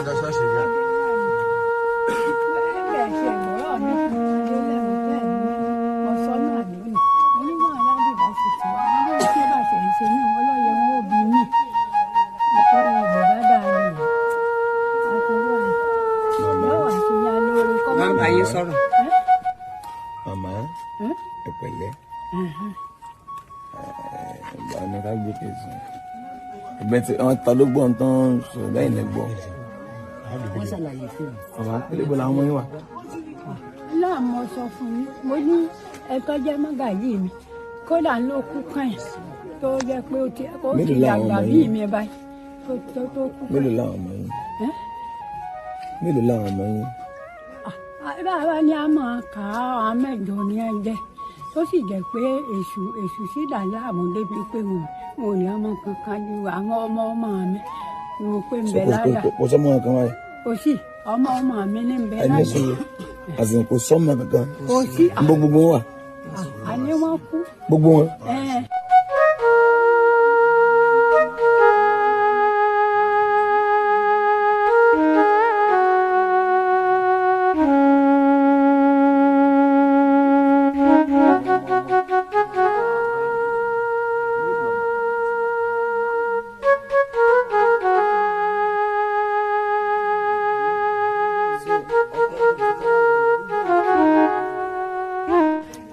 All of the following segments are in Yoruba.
Lọ ṣọ́ọ̀ṣì gan. Ẹgbẹ́ ṣe ìgbọ́rọ̀ mi fún ọdún lẹ́nu bẹ́ẹ̀ ni mo sọ náà lónìí. Mo ní náà lábẹ́ bá ṣe ti wá. Mo ní tí ó bá ṣe ń ṣe ní ọlọ́yẹ wọn ò bí mi. Mo kọ́ wọn bò bá dáa ni. Àtọwọ́ ẹ̀ yóò wá sí ya lórí kọ́ Wọ́n bá yín sọ̀rọ̀. Màmá, ẹ pẹ̀lẹ́. Ẹ ní ká gbé kẹsàn. Ẹgbẹ́ tí wọ́n ta ló gbọ́ tán sọ bẹ́ẹ̀ ni gbọ́. Wọ́n ṣàlàyé fún mi. Bàbá, níbo làwọn ọmọ yín wà? Náà mo sọ fún yín, mo ní ẹ̀tọ́ jẹ́ mọ́gàjí mi, kódà ló kú kàn tó jẹ́ pé ó ti Mélòó làwọn dàgbà ọmọ bí yín? mi báyìí tó tó kú kàn. Mélòó làwọn ọmọ yín? Ẹ́? Mélòó làwọn ọmọ yín? Bàbá ni a máa kà á, àwọn mẹ́jọ ni ẹ jẹ́, tó sì jẹ́ pé èṣù èṣù sì dà láàmú débi pé wọn ò ní ọmọ kankan ju àwọn ọmọ ọmọ mi ni mo pé ń bẹ láyà. Kò sọ́mọ kankan wáyé. Kò sí ọmọ ọmọ mi ní ń bẹ Ẹni láyà. sọ̀rọ̀ àsìkò kò sọ́mọ kankan. Kò sí. Nbọ gbogbo wọn wà. Àní wọn kú. Gbogbo wọn. Ẹ.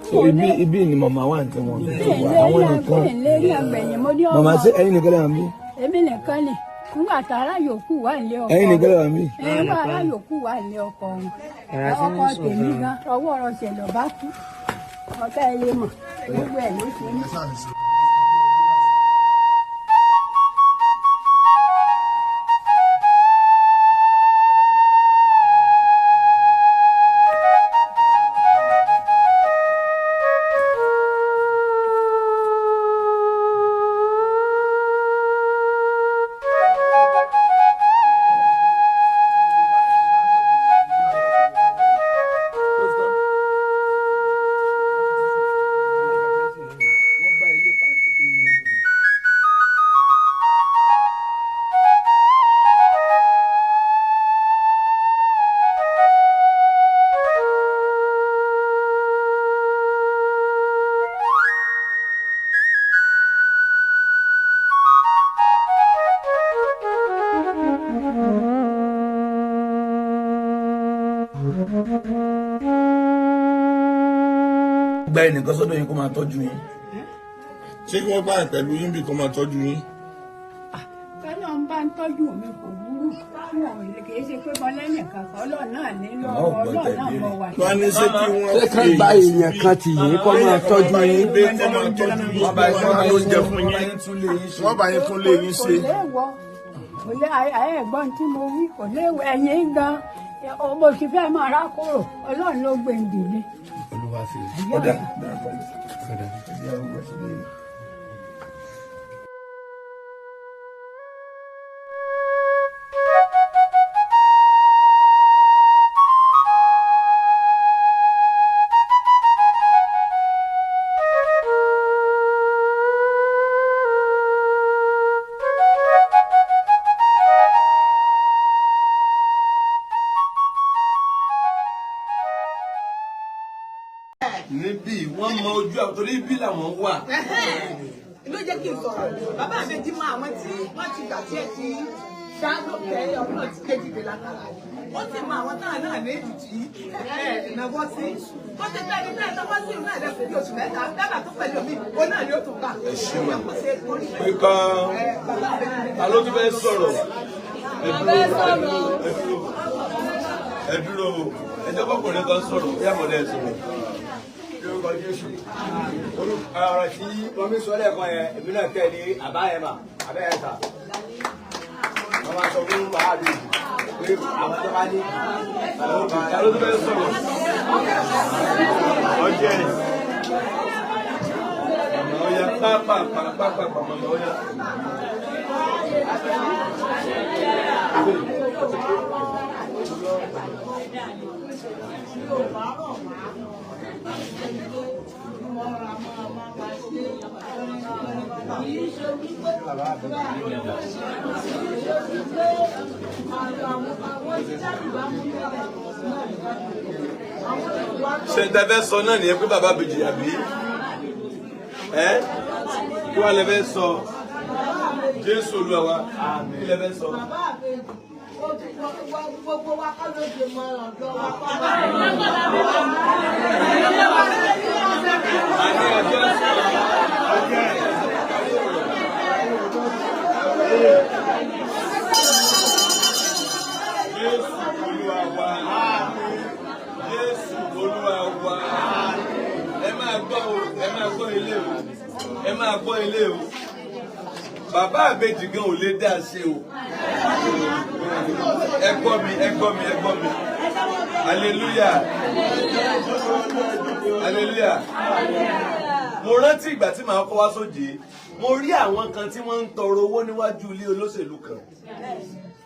So ibi ni màmá wà ní tiwọn. Àwọn nìkan. Lérí àgbẹ̀yìn mo ní ọmọ. Màmá, ṣé ẹ̀yin nìkan lè wà mí? Èmi nìkan ni nígbà tá ará yòókù wà nílé ọkọ. Ẹ̀yin nìkan lè wà mí? Nígbà ará yòókù wà nílé ọkọ wọn. Ọkọ tèmi gan ọwọ́ ọ̀sẹ̀ lọ bá kú. Ọ̀tá ẹ lè mọ̀ gbogbo ẹ̀ ló ṣe mí. Gba ẹnìkan sọ́dọ̀ yín kó máa tọ́jú yín. Ṣé kí wọ́n gbà pẹ̀lú yín bí kò máa tọ́jú yín? Kọ́lọ́ ń bá ń tọ́jú mi kò burú, wọn ò lè kì í ṣe pé mo lẹ́nìkan kan, Ọlọ́run náà ní lọ́wọ́, Ọlọ́run náà mọ̀ wà. Wọ́n á ní ṣé kí wọ́n Ṣé kán gba èèyàn kan tì yín kó máa tọ́jú yín? Gbé kó máa tọ́jú yín. Wọ́n bá yín lóúnjẹ fún yín. Wọ́n bá yín tún lé yín ṣe. Kò léèwọ̀, kò lé ayé ẹ̀gbọ́n tí mo wí, kò léèwọ̀ ẹ̀yìn gan mo sì fẹ́ máa rákòrò, Ọlọ́run ló gbé ń dìde. Olúwa fi ọ̀dà. Níbí wọ́n mọ ojú àwọn torí ibi làwọn wà. Ló jẹ́ kí n sọ̀rọ̀, bàbá àbẹ̀jì mọ àwọn tí wọ́n ti gbà tí ẹ ti ṣá lókè ọdún náà ti kéjìdé látara ó sì mọ àwọn táwọn náà ní ètùtù ìnáwó sí wọ́n ti tẹ́ ẹni tẹ́ ẹni wọ́n sì ń náà lẹ́kùn bí oṣù mẹ́ta dábàá tó pẹ̀lú mi ó náà ni ó tún gbà. Pé kan ta ló tún fẹ́ sọ̀rọ̀? Ẹ dúró, ẹ dúró, ẹ dúró, ẹ jẹ́ kọ́kùnrin kan sọ̀rọ̀ bí àmọ̀lẹ́ ẹ sọ̀rọ̀. Lórúkọ Jésù, ọ̀rọ̀ tí wọ́n mi sọ lẹ́ẹ̀kan yẹn, èmi náà tẹ̀lé àbá yẹn mà àbá yẹn ta. Wọ́n máa sọ fún bàbá mi pé àwọn tó bá ní. Ta ló tún fẹ́ sọ̀rọ̀? Ọjẹ́ màmá ọ̀yá pápá pápá màmá ọ̀yá. Ṣé n tẹ́ fẹ́ sọ náà nìyẹn pé bàbá bèjì àbí? Ẹ́ kí wàá lẹ fẹ́ sọ? Jésù Olúwa wa, kí lẹ fẹ́ sọ? Gbogbo wa kọ́ ló dé mọ́ ọ̀dọ́ wa kọ́. A ní ọjọ́ sọ. Jésù Olúwa wa. Jésù Olúwa wa. Ẹ máa gbọ́ o, ẹ máa gbọ́ ilé o, ẹ máa gbọ́ ilé o. Bàbá àbèjì gan ò lè dá ṣe o. Ẹ gbọ́ mi, ẹ gbọ́ mi, ẹ gbọ́ mi. Hallelujah. Hallelujah. Mo rántí ìgbà tí màá kọ́ wá sóje, mo rí àwọn kan tí wọ́n ń tọrọ owó níwájú ilé olóṣèlú kan.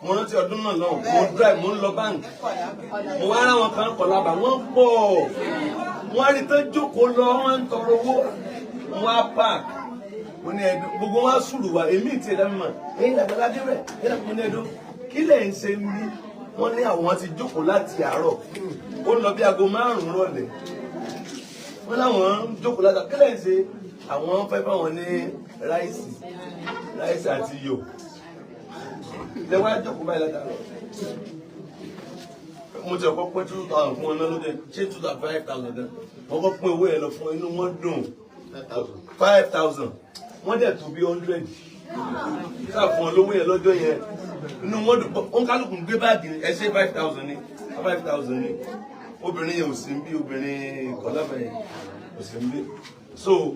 Mo rántí ọdún náà lọ́hùn, mo drive, mo ń lọ báǹkì. Mo wá ráwọn kan kọ̀ lábà, wọ́n pọ̀. Wọ́n rí tán jókòó lọ, wọ́n ń tọrọ owó. Wọ́n á park. Mo ní ẹdun, gbogbo wọn á sùrù wá, èmi ìtì ẹ̀dá mi mọ̀, èyí làgbàlá dé rẹ̀, èyí làgbàlá mo ní ẹdun. Kí lẹ̀ ń ṣe mí? Wọ́n ní àwọn ti jókòó láti àárọ̀. Ó ń lọ bí aago 5 rọ̀lẹ́. Wọ́n láwọn ń jókòó láti àárọ̀. Kí lẹ̀ ń ṣe? Àwọn fẹ́ fáwọn ní ráìsì àti iyọ̀. Lẹ́wọ́n á jókòó báyìí láti àárọ̀. Mo ti ọkọ pín 2,000 fún wọn náà lóde, ṣé 2,000 5,000 gan. Wọ́n kọ́ pín owó yẹn lọ fún inú wọn dùn. 5,000. Wọ́n dẹ̀ tó bí 100. Sáà fún wọn lówó yẹn lọ́jọ́ yẹn. Inú wọn dùn. Wọ́n kálukú gbé báàgì ẹ ṣe 5,000 ni 5,000 ni. Obìnrin yẹn ò sí ń bí, obìnrin kọ́lábẹ̀ yẹn ò sí ń bí. So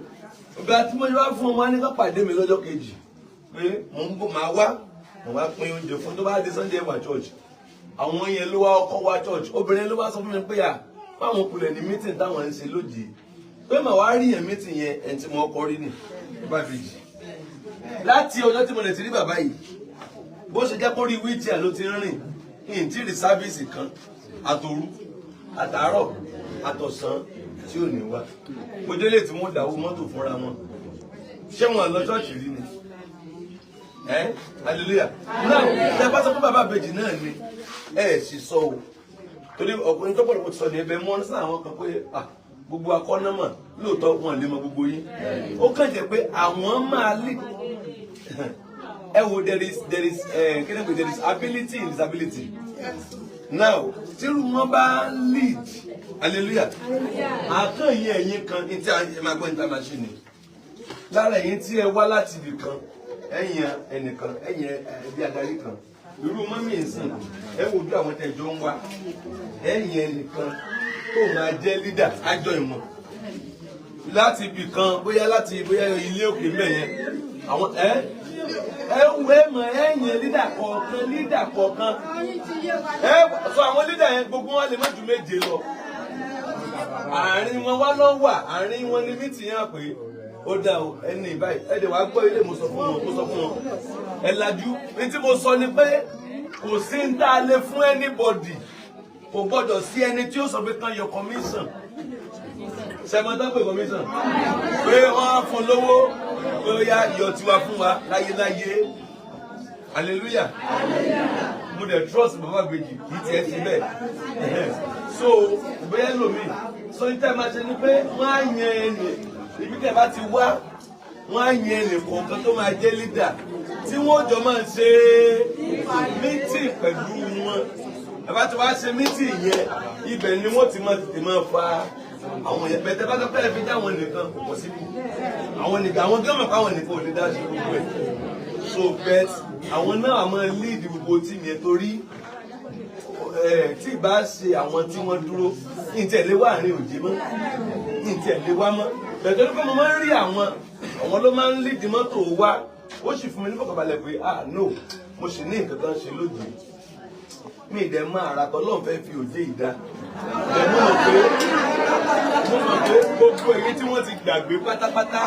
ìgbà tí mo wá fún wọn ní ká pàdé mi lọ́jọ́ kejì pé mò ń bọ̀, máa wá, mo wá pín oúnjẹ fún tó bá dé Sunday wà church. Àwọn yẹn ló wá ọkọ wá church. Obìnrin ló wá sọ fún mi pé à báwọn kulẹ̀ ní meeting táwọn ń ṣe lójì pé màá wá rí yẹn meeting yẹn, ẹni tí mo kọ rí ni bàbá bèjì. Láti ọjọ́ tí mo lè ti rí bàbá yìí, bó ṣe jẹ́ kó rí wheelchair ló ti ń rìn, ní tí rí service kan àtòru àtàárọ̀ àtọ̀sán tí ò ní wá. Mo délé tí wọ́n dáwó mọ́tò fúnra wọn. Ṣé wọn lọ ṣọ́ọ̀ṣì rí ni? Ẹ hallelujah. Now ṣe bá sọ fún bàbá àbèjì náà ni ẹ sì sọ o, torí ọkùnrin tó pọ̀lọpọ̀ ti sọ ní ẹbẹ̀ mọ́ sí àwọn kan pé gbogbo akọ́nàmọ̀ lóòótọ́ wọn lè mọ gbogbo yín. Ó kàn jẹ́ pé àwọn máa lè ẹ wo there is kí ni pé there is ability in disability. Now tírú wọn bá lead, hallelujah, àkàn yín ẹ̀yin kan ní tí ẹ máa gbọ́ ní tá a máa ṣe ni lára ẹ̀yin tí ẹ wá láti ibì kan, ẹ̀yin ẹnìkan, ẹ̀yin ẹbí adarí kan, irú mọ́mí ìsìn ẹ wojú àwọn tẹ̀jọ́ ń wá, ẹ̀yin ẹnìkan tó máa jẹ́ leader ájọ ìmọ̀ láti ibì kan, bóyá láti bóyá ilé òkè mbẹ̀ yẹn, àwọn ẹ ẹ wẹ́ mọ̀ ẹ̀yin leader kọ̀ọ̀kan, leader kọ̀ọ̀kan ẹ sọ. Àwọn leader yẹn gbogbo wọn lè má ju 7 lọ. Àárín wọn wá lọ wà, àárín wọn ní meeting yẹn pé ó dá o. Ẹni báyìí ẹ dẹ̀ wá gbọ́ ilé, mo sọ fún wọn, mo sọ fún wọn, ẹ lajú. Ní tí mo sọ ni pé kò sí ń tá a lè fún anybody, kò gbọ́dọ̀ sí ẹni tí ó sọ pé kán yọ commission. Sẹ́mọ́tà pé commission pé wọ́n á fún lówó pé ó yá yọ tiwa fún wa láyéláyé. Hallelujah. Mo dẹ̀ trust bàbá àbèjì, kì í tiẹ̀ sí bẹ́ẹ̀. So bóyá lómi so ní tẹ́ máa ṣe ni pé wọ́n á yan ẹnì ibi tẹ́ bá ti wá, wọ́n á yan ẹnì kọ̀ọ̀kan tó máa jẹ́ leader tí wọ́n jọ máa ṣe meeting pẹ̀lú wọn. Ẹ bá ti wá ṣe meeting yẹn, ibẹ̀ ni wọ́n ti máa tètè máa fa àwọn yẹn bẹ́ẹ̀. Tẹ́ bá sọ pé ẹ fi dá àwọn nìkan, kò pọ̀ síbi àwọn nìkan, àwọn gẹ́mọ̀ pé àwọn nìkan ò lè dá ṣe gbogbo ẹ̀. So bet àwọn náà máa lead gbogbo team yẹn, torí tí ì bá ṣe àwọn tí wọ́n dúró ní tẹ̀lé wá àárín òjé mọ́, ní tẹ̀lé wá mọ́ bẹ̀tẹ̀ ní pé mo máa ń rí àwọn ló máa ń lead mọ́tò wá. Ó sì fún mi ní fọkànbalẹ̀ pé ah no, mo sì ní nǹkan kan ṣe lóde. Mi ì dẹ̀ mọ àrà tọ́lọ́run fẹ́ fi òjé ìdá ẹ̀. Mo mọ̀ pé gbogbo èyí tí wọ́n ti gbàgbé pátápátá,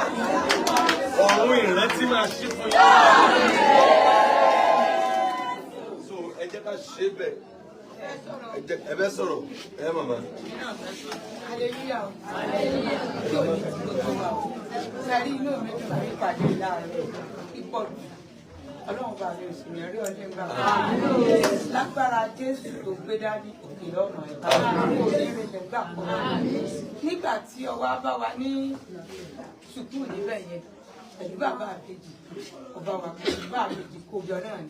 ọ̀run ìrántí máa ṣí fún yín. So ẹ jẹ́ ká ṣe bẹ́ẹ̀. Ẹ bẹ́ sọ̀rọ̀ ẹ màmá. Hallelujah o. Kí o ní ti gbogbo wa o. Sẹ́rí inú mi dùn ní ìpàdé láàárọ̀ pípọ̀ jù. Ọlọ́run bá mi òsì mi rí ọdún gbà. Lágbára Jésù tó gbé dání òkè lọ́mọ ẹ̀ kò ní ìrìnlẹ̀ gbà kọ́. Nígbà tí ọwọ́ á bá wa ní sùkúù níbẹ̀ yẹn pẹ̀lú bàbá àbèjì, ọba wa pẹ̀lú bàbá àbèjì kójọ náà ni.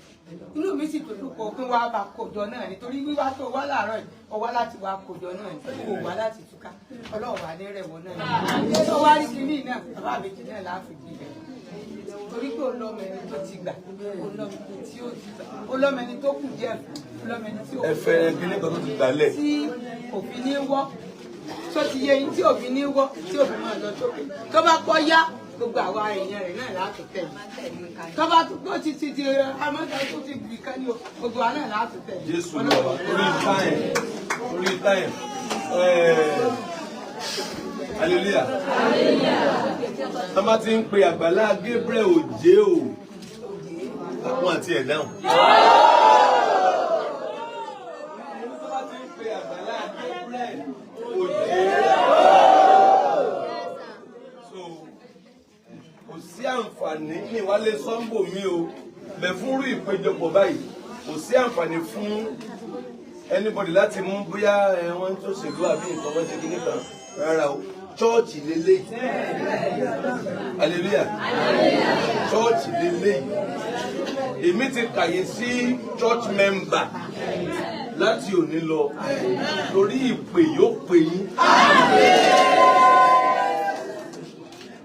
Inú mi sì dùn púpọ̀ pé wàá bá kójọ náà ni, torí wíwá tó wá láàárọ̀ yìí, ọwá láti wá kójọ náà ni, kò wá láti túká. Ọlọ́run wà ní rẹ̀wọ̀ náà ni. Tó wá rí kinní náà, bàbá àbèjì náà láàfin gbé torí pé olọ́mọ ẹni tó ti gbà, olọ́mọ ẹni tí ó ti gbà, olọ́mọ ẹni tó kù díẹ̀ fún, olọ́mọ ẹni tí ò Ẹ fẹ́rẹ̀ kíní kan tó ti gbà lẹ̀. Tí òfin ní wọ́, tó ti yé yín, tí òfin ní wọ́, tí òfin máa lọ sókè. Tó bá kọ́ yá, gbogbo àwa èèyàn rẹ̀ náà láti tẹ̀lé. Tó bá tó ti amọ́ta tó ti bì kan ní o, gbogbo wa náà láti tẹ̀lé. Jésù lọ orí táyẹ̀, orí táyẹ̀. Hallelujah. Tá bá ti ń pe Àgbàlá Gabriel Òjé o, àwọn àti ẹ̀ dáhùn. Tá bá ti ń pe Àgbàlá Gabriel Òjé. So, kò sí àǹfààní ní ìwálé sọ́ńbò mi o, bẹ̀ fúnrú ìpéjọpọ̀ báyìí, kò sí àǹfààní fún anybody láti mú bóyá ẹ wọ́n tó ṣèlú àbí nǹkan wọ́n ṣe kíní kan rárá o. Chọ́ọ̀chì lélẹ́yìí. Hallelujah. Chọ́ọ̀chì lélẹ́yìí. Èmi ti kàyé sí church member láti òní lọ, torí ìpè yóò pè yín.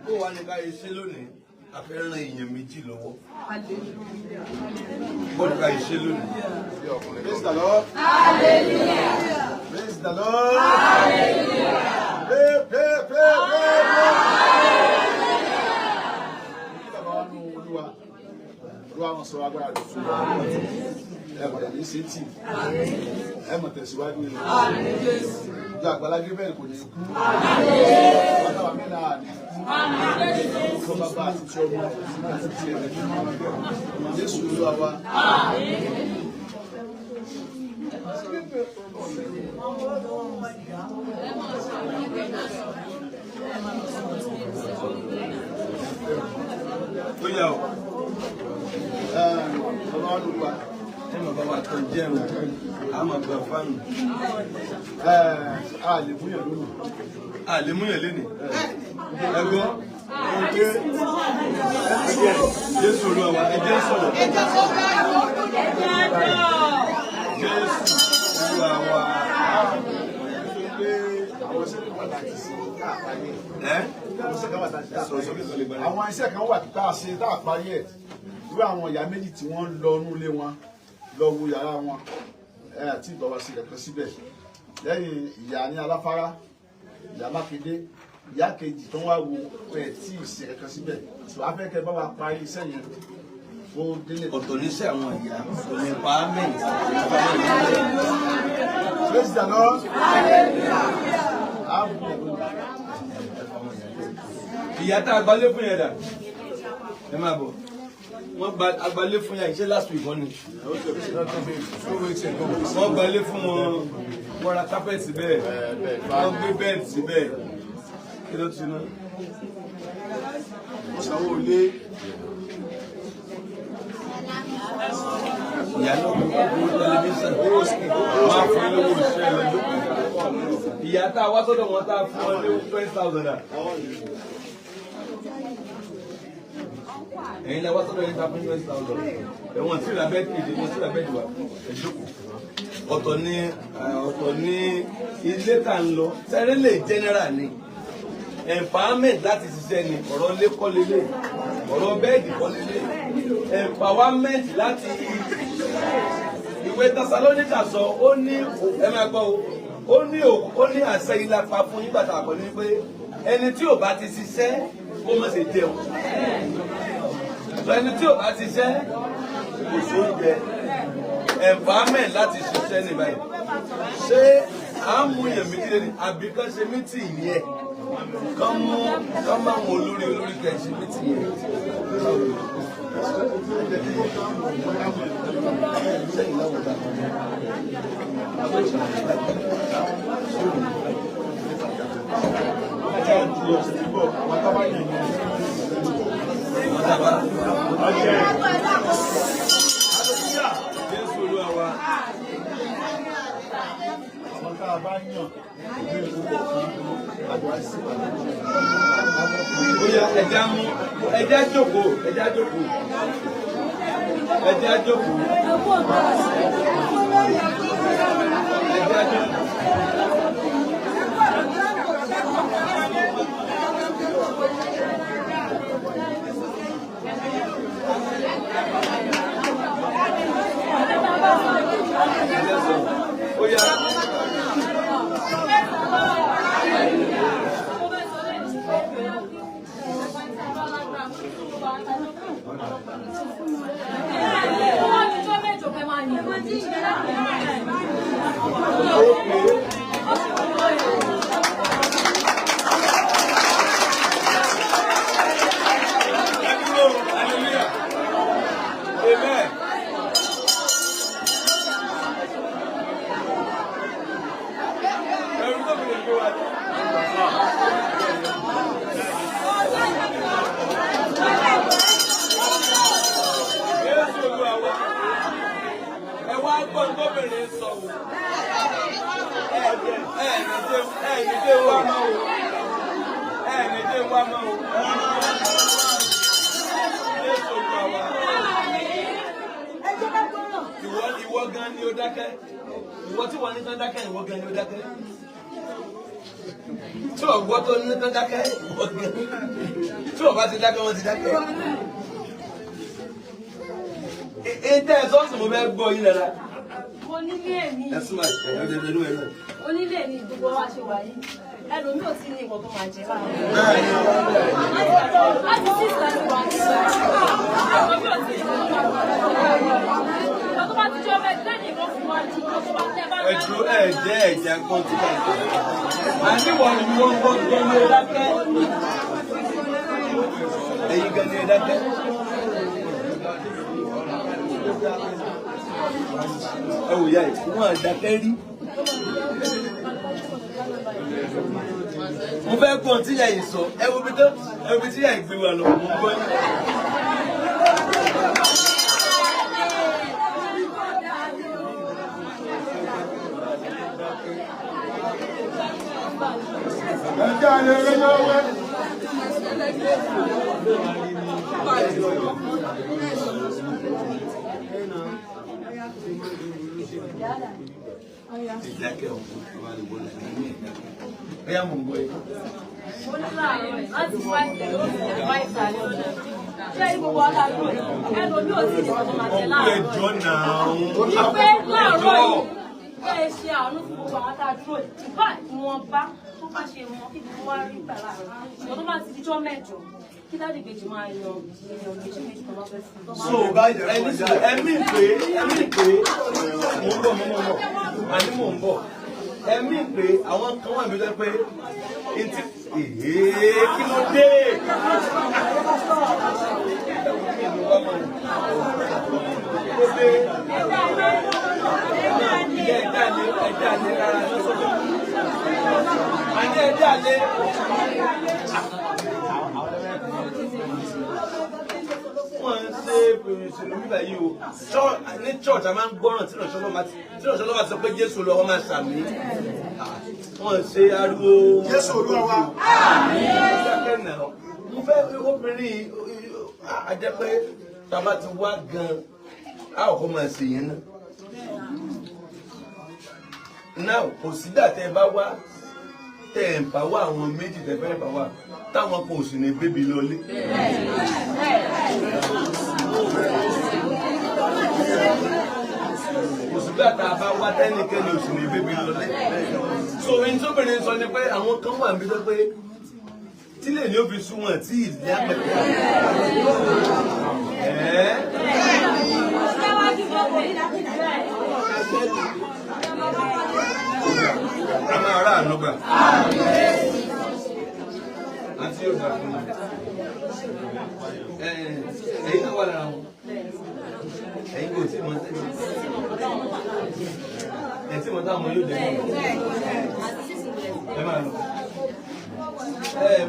Bó wàá ní ká yẹ ṣe lónìí, a fẹ́ ran èèyàn méjì lọ́wọ́. Bó ní ká yẹ ṣe lónìí. Praise the Lord. Hallelujah. Praise the Lord. Hallelujah. Pray, pray, pray, pray, pray. Bàbá wa nù Olúwa, Olúwa wọn sọ agbára rẹ̀ fún wa. Ẹ mọ̀ ní sí tì. Ẹ mọ̀ tẹ̀síwájú ni. Ìjọ Àgbàlá Gabriel kò ní kú. Bàbá wa mẹ́ta ní kú. Fún bàbá àti tí ọmọ àti tí ẹ̀rẹ̀ Jésù Olúwa wa. Ó yá o. Bàbá wa nù Olúwa. Ẹ mọ̀ bá wa tán jẹun, a máa gba fáànù. A lè múyàn lónìí. A lè múyàn lénìí. Ẹ gbọ́. Jésù Olúwa wa, ẹ jẹ́ sọ̀rọ̀. Jésù Olúwa wa. Àwọn iṣẹ́ kan wà tá a ti ṣe tá a parí ẹ̀. Ẹ́ Àwọn iṣẹ́ kan wà tá a ti ṣe tá a sọ̀rọ̀ sókè sọ̀rọ̀ lè parí ẹ̀. gbọ́dọ̀. Àwọn iṣẹ́ kan wà tá a ṣe tá a parí ẹ̀. Irú àwọn ìyá méjì tí wọ́n lọ inú ilé wọn lọ wo yàrá wọn àti ìbáwá sí ẹ̀kan síbẹ̀. Lẹ́yìn ìyá ní aláfárá, ìyá Mákindé, ìyá kejì tó ń wá wo ẹ̀ tí ì ṣe ẹ̀kan síbẹ̀. Sọ afẹ́kẹ́ bá wa parí iṣẹ́ yẹn kó délé. Ọ̀tọ̀ níṣẹ́ àwọn ìyá, ọ̀tọ̀ ní empowerment. Praise the Lord. A mú ẹ̀ lónìí. Ìyá tá a gbalé fún yẹn dà, ẹ máa bọ̀. Wọ́n gba agbalé fún yà iṣẹ́ last week wọ́n ni. Wọ́n gbalé fún wọn, wọ́n ra carpet síbẹ̀, wọ́n gbé bed síbẹ̀. Kí ló ti ná? Wọ́n sanwó ilé. Ìyá náà kò kó tẹlifíṣàn, wọ́n á fún lówó iṣẹ́ lọ́jọ́. Ìyá tá a wá sọ́dọ̀ wọn tá a fún wọn ní 20,000 naira. Ẹ̀yin lẹ wá sọ́dọ̀ yín ta fún 20,000. Ẹ̀wọ̀n tí ìlà bẹ́ẹ̀dì kejì, wọ́n tí ìlà bẹ́ẹ̀dì wà. Ẹ jókòó. Ọ̀tọ̀ ní ilé tá ń lọ. Sẹ́rẹ́ lè general ni. Empowerment láti ṣiṣẹ́ ni ọ̀rọ̀ ilé kọ́ lélẹ̀. Ọ̀rọ̀ bẹ́ẹ̀dì kọ́ lélẹ̀. Empowerment láti ìwé Tẹsalóníkà sọ, ó ní ẹ máa gbọ́ o, ó ní àṣẹ ìlàpá fún yín bàtà àkọ́lé pé ẹni tí ò bá ti ṣiṣẹ́ kó má ṣe jẹun. Sọ ẹni tí ò bá ti ṣiṣẹ́ kò sóúnjẹ. Empowerment láti ṣiṣẹ́ ní báyìí. Ṣé à ń mú yàn méjì lẹ́nu àbí kán ṣe mítì yẹn? Kán mú kán má mú olórí olórí kẹ́ ṣe mítì yẹn. Jésù Olúwa wa. a bá yàn ní ìlú kọ̀ọ̀kan láti wá sí ìpàdé. Bóyá ẹja mú ẹja jókòó ẹja jókòó ẹja jókòó ẹja jókòó. Ó yá. Hallelujah. Amen. Ẹ̀rù tó fi lè gbé wa ní. Jésù Olúwa wa. Ẹ wá gbọ́ tóbìnrin sọ wò. Ẹ ní dé wá mọ́ o. Ẹ ní dé wá mọ́ o. Jésù Olúwa wa. Ìwọ gan ni ó dákẹ́. Ìwọ tí wọ́n ní tán dákẹ́, ìwọ gan ni ó dákẹ́. Tí o gbọ́ tó ní tán dákẹ́, ìwọ gan. Tí o bá ti dákẹ́, wọ́n ti dákẹ́. Ètò ẹ̀ sọ́ọ̀sì mo fẹ́ gbọ́ yín lára. Mo nílé mi. Ẹ súnmọ́ ẹ̀ ẹ̀ ẹ̀ ẹ̀ ẹ̀. Onílé mi gbogbo wa ṣe wà yìí. Ẹlòmíì ò tí ní nǹkan tó máa jẹ láàárọ̀. Láti sí ìsìláṣí wà nígbà. Ẹlòmíì ò tí ní nǹkan tó máa jẹ láàárọ̀. Ìgbà tó bá ti jọ bẹ́ẹ̀ lẹ́yìn ìwọ́n fún wa ju nǹkan tó bá tẹ́ bá Ẹ dúró ẹ jẹ́ ẹ̀jẹ̀ kan tí bá yẹ. Àní wọ́n ní wọ́n gbọ́ gan ni ẹ dákẹ́. Ẹ̀yin gan ni ẹ dákẹ́. Ẹ wò ya yìí, wọ́n á dákẹ́ rí. Mo fẹ́ gbọ́n tí ìyá yìí sọ, ẹ wo bí tí ìyá yìí gbé wa lọ, mo gbọ́ yín. Ẹjẹ́ àlè rẹ̀ yóò wẹ́. Ìdákẹ́ ọ̀hún, wà lè wọlé ní ìdákẹ́. Bóyá mò ń gbọ́ yín. Mo ní láàárọ̀ láti wá ìtẹ̀lé ìtàlẹ́ ọ̀nà. Ṣé gbogbo aláàárọ̀ ẹlòmíì ò tí ní nǹkan tó máa jẹ láàárọ̀? Ẹjọ́ náà. Wípé láàárọ̀ yìí bẹ́ẹ̀ ṣe àánú fún gbogbo àwọn tá a dúró yìí. Ìbá ìwọ̀nba tó bá ṣe mọ kí gbogbo wa rí gbà láàárọ̀. Ṣùgbọ́n tó bá ti dijọ́ mẹ́jọ kí dáàdì ìbejì máa yan èèyàn méjì méjì tó bá fẹ́ sí. So ẹ̀mí pé mò ń bọ̀ mò ń bọ̀ àní mò ń bọ̀ ẹ̀mí pé àwọn kan wà mí lọ pé ntí èé kí ló dé? Kí ló dé? Ilé ẹ̀dá lé ẹ̀dá lé rárá lọ́sọ̀tọ̀. Àní ẹ̀dá lé. Wọ́n ń ṣe ìṣèlú bíbá yìí o. Ní church a máa ń gbọ́ràn tí ìrànṣọ́ lọ́wọ́ ti sọ pé Jésù lọ́wọ́ máa ṣàmì. Wọ́n ń ṣe ariwo. Jésù Olúwa wa. Mo fẹ́ obìnrin ajẹ́ pé tá a bá ti wá gan-an, a ò kọ́ máa ṣe yẹn náà. Now kò sígbà tẹ́ ẹ bá wá tẹ́ ẹ ń bá wá àwọn méjì tẹ́ fẹ́ bá wá táwọn kò sì ní bébí lọlé. Kò sígbà tá a bá wá tẹ́nikẹ́ni ò sì ní bébí lọlé. So ohun tóbìnrin sọ ni pé àwọn kan wà níbi tó pé tílé ni ó fi sún wọn tí ìdí apẹ̀tẹ̀. A máa rà àánú gbà. Àti yóò dà fún mi. Ẹ̀yin náà wà lára wọn. Ẹ̀yin kò tí mọ tẹ́tí. Ẹ̀ tí mo táwọn yóò dé. Ẹ máa lọ.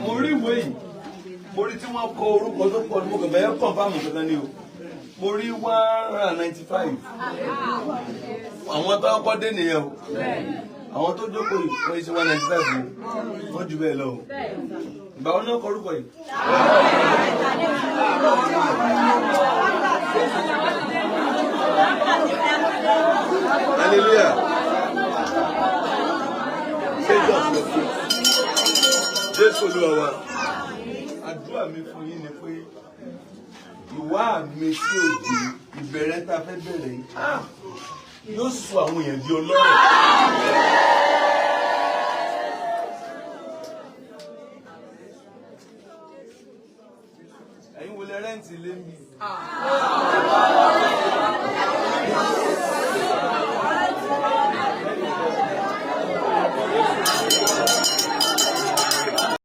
Mo rí ìwé yìí. Mo rí tí wọ́n kọ orúkọ tó pọ̀ ní mo kàn bẹ́ẹ̀ kàn fáàmù kankan ni o. Mo rí 195. Àwọn tó kọ́ dé nìyẹn o. Àwọn tó jókòó yìí wọ́n ṣe 195 o, wọ́n jù bẹ́ẹ̀ lọ o. Ìgbà wọn náà kọrúkọ yìí. Hallelujah. Ṣé Jésù Olúwa wa? Àdúrà mi fún yín ni pé ìwà mi sí òdì ìbẹ̀rẹ̀ tá a fẹ́ bẹ̀rẹ̀ yìí yóò sọ àwọn èèyàn di ọlọ́rọ̀. Ẹ̀yin wo lẹ rẹ́ǹtì ilé ń bì?